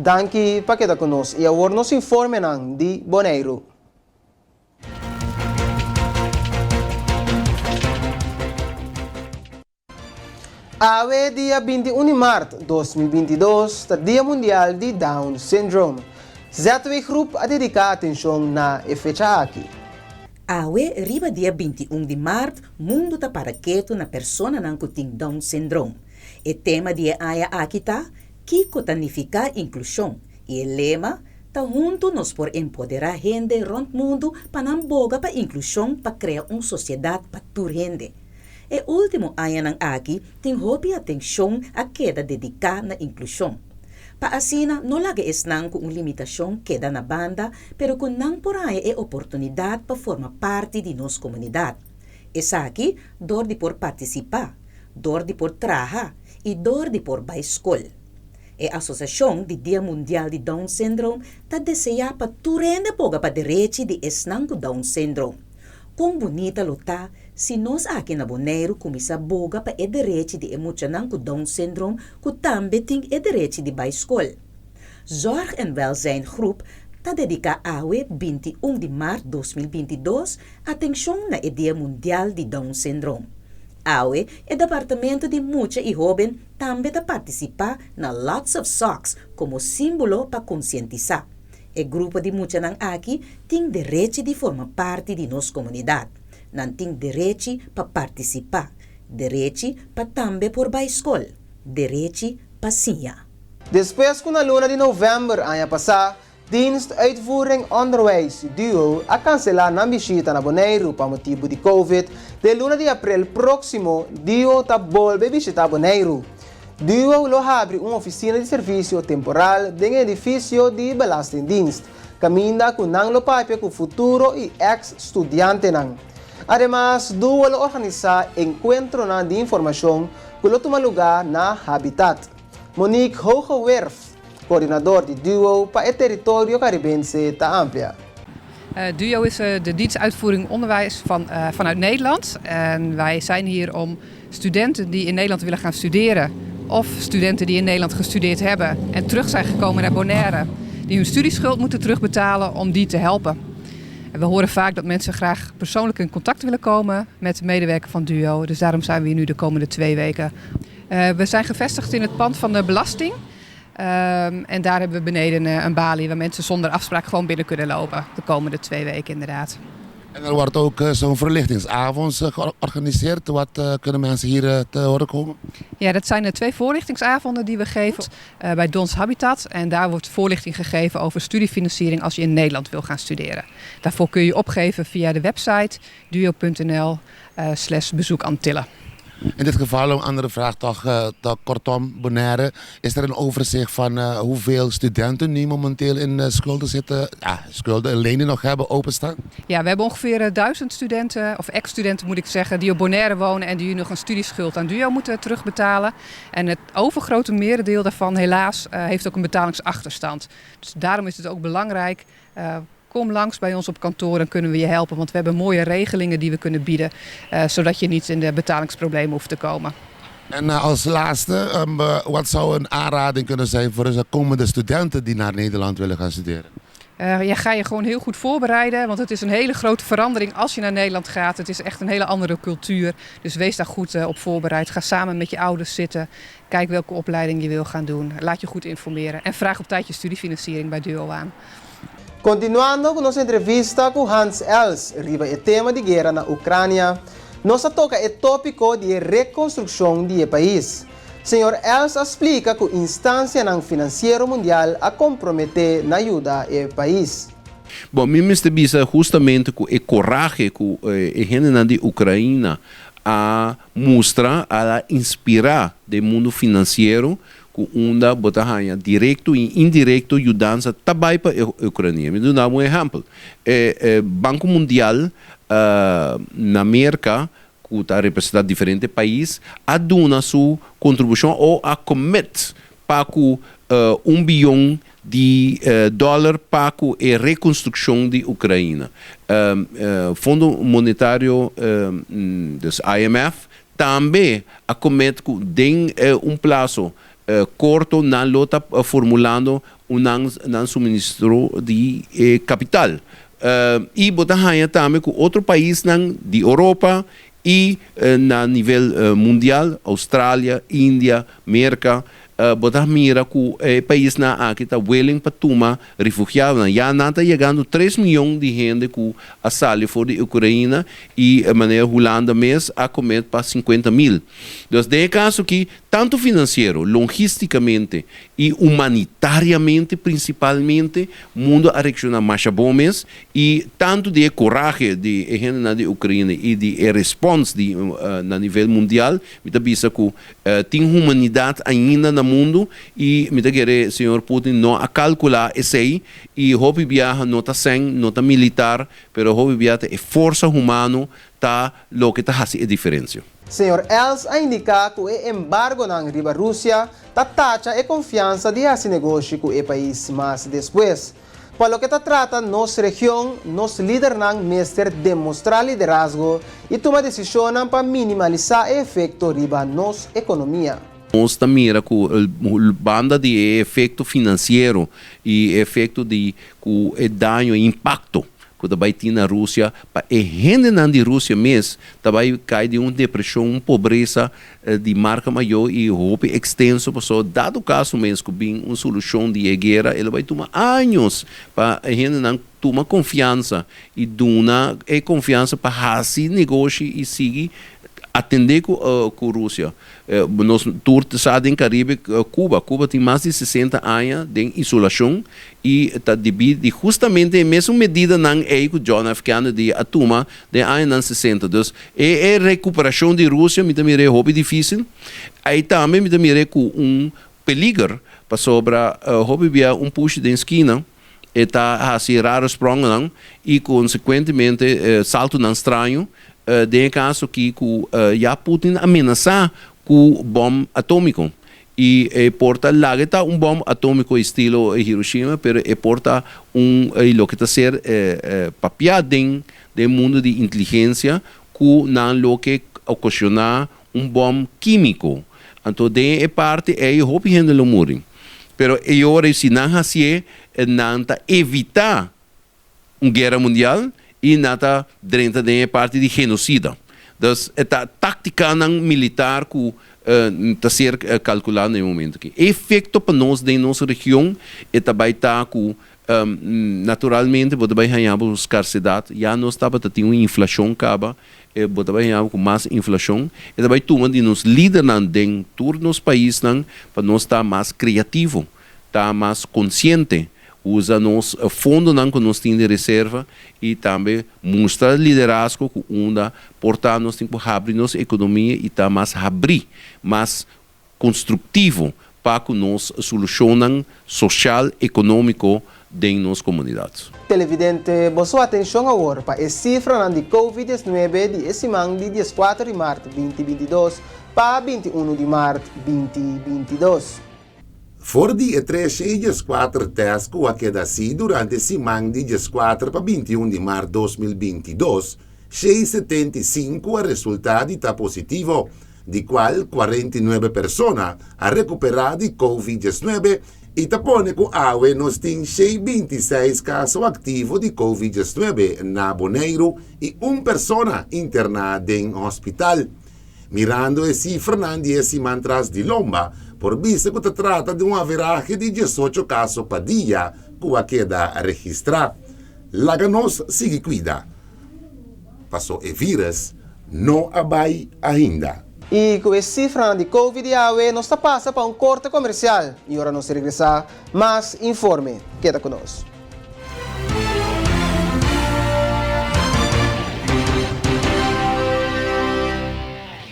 Danki pa keda ku nos i awor nos informenan di Boneiru. Awe dia 21 di mart 2022 ta Dia Mundial di Down Syndrome. ZW Groep a dediká atenshon na e fecha aki. Awe riba dia 21 di mart mundu ta para ketu na personanan ku tin Down Syndrome. E tema di e aña aki ta Kiko ta nifiká inklushon? I e lema ta Huntu nos por empoderá hende rònt mundu pa nan boga pa inklushon pa krea un sosiedat pa tur hende. E último añanan aki tin hopi atenshon a keda dediká na inklushon. Pa asina no laga esnan ku un limitashon keda na banda pero ku nan por haña e oportunidat pa forma parti di nos komunidat. Esaki dor di por partisipá, dor di por traha i dor di por bai skol. E Asosiashon di Dia Mundial di Down Syndrome ta deseá pa tur hende boga pa derechi di esnan ku Down Syndrome. Kon bunita lo ta si nos aki na Boneiru kuminsá boga pa e derechi di e muchanan ku Down Syndrome ku tambe tin e derechi di bai skol. Zorg en Welzijn Groep ta dediká awe 21 di mart 2022 atenshon na e Dia Mundial di Down Syndrome. Awe e departamento di mucha i hóben tambe ta partisipá na Lots of Socks komo símbolo pa konsientisá. E grupo di muchanan aki tin derechi di forma parti di nos komunidat. Nan tin derechi pa partisipá, derechi pa tambe por bai skol, derechi pa siña. Despues ku na luna di novèmber aña pasá Dienst Uitvoering Onderwijs, duo, a kanselá nan bishita na Boneiru pa motibu di Covid, den luna di aprel próksimo duo ta bolbe bishitá Boneiru. Duo lo habri un ofisina di servisio temporal den e edifisio di Belastingdienst, kaminda ku nan lo papia ku futuro i eks studiantenan. Ademas, duo lo organisá enkuentronan di informashon ku lo tuma lugá na Habitat. Monique Hoogewerf, Coördinador di duo pa e teritorio Karibense ta amplia. Duo is de dienst uitvoering onderwijs van, vanuit Nederland. En wij zijn hier om studenten die in Nederland willen gaan studeren of studenten die in Nederland gestudeerd hebben en terug zijn gekomen naar Bonaire, die hun studieschuld moeten terugbetalen, om die te helpen. En we horen vaak dat mensen graag persoonlijk in contact willen komen met de medewerker van Duo. Dus daarom zijn we hier nu de komende 2 weken. We zijn gevestigd in het pand van de belasting. En daar hebben we beneden een balie waar mensen zonder afspraak gewoon binnen kunnen lopen. De komende 2 weken inderdaad. En er wordt ook zo'n verlichtingsavond georganiseerd. Wat kunnen mensen hier te horen komen? Ja, dat zijn de twee voorlichtingsavonden die we geven bij Dons Habitat. En daar wordt voorlichting gegeven over studiefinanciering als je in Nederland wil gaan studeren. Daarvoor kun je je opgeven via de website duo.nl/bezoek Antillen. In dit geval een andere vraag toch, toch kortom, Bonaire. Is er een overzicht van hoeveel studenten nu momenteel in schulden zitten? Ja, schulden en leningen nog hebben openstaan? Ja, we hebben ongeveer 1000 studenten, of ex-studenten moet ik zeggen, die op Bonaire wonen en die nu nog een studieschuld aan Duo moeten terugbetalen. En het overgrote merendeel daarvan helaas heeft ook een betalingsachterstand. Dus daarom is het ook belangrijk. Kom langs bij ons op kantoor en kunnen we je helpen. Want we hebben mooie regelingen die we kunnen bieden. Zodat je niet in de betalingsproblemen hoeft te komen. En als laatste, wat zou een aanrading kunnen zijn voor de komende studenten die naar Nederland willen gaan studeren? Ja, ga je gewoon heel goed voorbereiden. Want het is een hele grote verandering als je naar Nederland gaat. Het is echt een hele andere cultuur. Dus wees daar goed op voorbereid. Ga samen met je ouders zitten. Kijk welke opleiding je wil gaan doen. Laat je goed informeren. En vraag op tijd je studiefinanciering bij Duo aan. Kontinuando ku nos entrevista ku Hans Els riba e tema di guera na Ukrania, nos a toka e tópiko di rekonstrukshon di e pais. Señor Els a splika ku instansianan finansiero mundial a komprometé na yuda e pais. Bon, mi mester bisa hustamente ku e kurashi ku e hendenan di Ukraina a mustra, a inspirá e mundu finansiero ku unda bo ta haña direkto i indirekto yudansa tambe pa Ukrania. Mi ta duna un ehèmpel. Banko Mundial na Amérika, ku ta representá diferente pais, a duna su kontribushon òf a commit pa 1 bion di dòler pa e rekonstrukshon di Ukraina. Fondo Monetario, dus IMF, tambe a commit ku den un plaso korto nan lo ta formulando. Un nan nan suministro di e kapital. I bo ta haña tambe ku otro paisnan di Oropa i na nivel mundial, Australia, India, Merka, bo ta mira ku e paisnan aki ta willing pa tuma refugiadonan. Ya nan ta yegando tres miyon di hende ku a sali for di Ukraina i manera Hulanda mes a komet pa sinkuenta mil. Dus den e kaso aki tantu finansiero, longistikamente I humanitariamente principalmente mundo a reacciona masha bon mes y tanto di e corahe di e hendenan di Ukraine y di e respons di na nivel mundial mi ta bisa cu tin humanidad ainda na mundo y mi ta kere señor Putin no a calcula esey y hopi biaha no ta cen no ta militar pero hopi biaha ta e forsa humano ta loke ta haci e diferencia. Señor Els a indiká ku e embargonan riba Rusia ta tacha e konfiansa di hasi negoshi ku e pais mas despues. Pa loke ta trata nos region, nos lidernan mester demostrá liderazgo i tuma desishonnan pa minimalisá e efekto riba nos ekonomia. Nos ta mira ku banda di e efekto finansiero i e efekto di ku e daño, e impakto ku ta bai tin na Rusia, pa e hendenan di Rusia mes ta bai kai den un depreshon, un pobresa di marka mayó i hopi ekstenso, pasobra dado kaso mes ku bin un solushon di e guera, e lo bai tuma años pa e hendenan tuma konfiansa i duna e konfiansa pa hasi negoshi i sigui atendé ku ku Rusia. Nos tur sa den Karibe Cuba, Cuba tin mas di sesenta aña den isolashon I ta debí di hustamente e mesun medidanan ei ku John F. Kennedy a tuma den añanan sesenta. Dus e e rekuperashon di Rusia mi ta mir'é hopi difísil. Ei tambe mi ta mir'é ku un peliger pasobra hopi bia un pushi den skina e ta hasi raro sprongennan i konsekuentemente saltonan straño. Den e kaso aki ku ya Putin a menasá ku bòm atómiko. I e por ta laga e ta un bòm atómiko estilo Hiroshima, pero e por ta un loke ta ser papiá den den mundu di inteligensia ku nan lo ke okashoná un bòm kímiko. Anto den e parti ei hopi hende lo muri. Pero e ora si nan hasié nan ta evitá un guera mundial y nan ta drenta den e parti di genocida. Dus e ta tacticanan militar cu ta ser calcula na e momento aki. E efecto pa nos den nos region e ta bay ta cu naturalmente bo ta bay haña bo scarcedad, ya nos tabata tin un inflacion caba, bo ta bay haña bo cu mas inflacion. E ta bay tuma di nos lidernan den tur nos paisnan pa nos ta mas creativo, ta mas consciente Usa nos fondonan ku nos tin di reserva i tambe mustra liderazgo ku unda por ta nos tin ku habri nos ekonomia i ta mas habrí, mas konstruktivo pa ku nos solushonnan soshal ekonómiko den nos komunidat. Televidente, boso atenshon awor pa e sifranan di Covid 19 di e siman di dieskuater di mart binti 22 pa 21 di mart 2022. For di e 304 tèst ku a keda hasi durante siman di 14 pa 21 di mart 2022, 675 a resultá di ta positivo, di kual 49 persona a rekuperá di Covid 19 i ta pone ku awe nos tin 626 kaso aktivo di Covid 19 na Boneiru i un persona interná den hospital. Mirando e sifranan di e siman tras di lomba, por bisa ku ta trata di un averahe di 18 kaso pa dia ku a keda registrá. Laga nos sigui kuida, paso e vírus no a bai ainda. I ku e sifranan di Covid di awe nos ta pasa pa un korte komersial i ora nos regresá mas informe. Keda ku nos.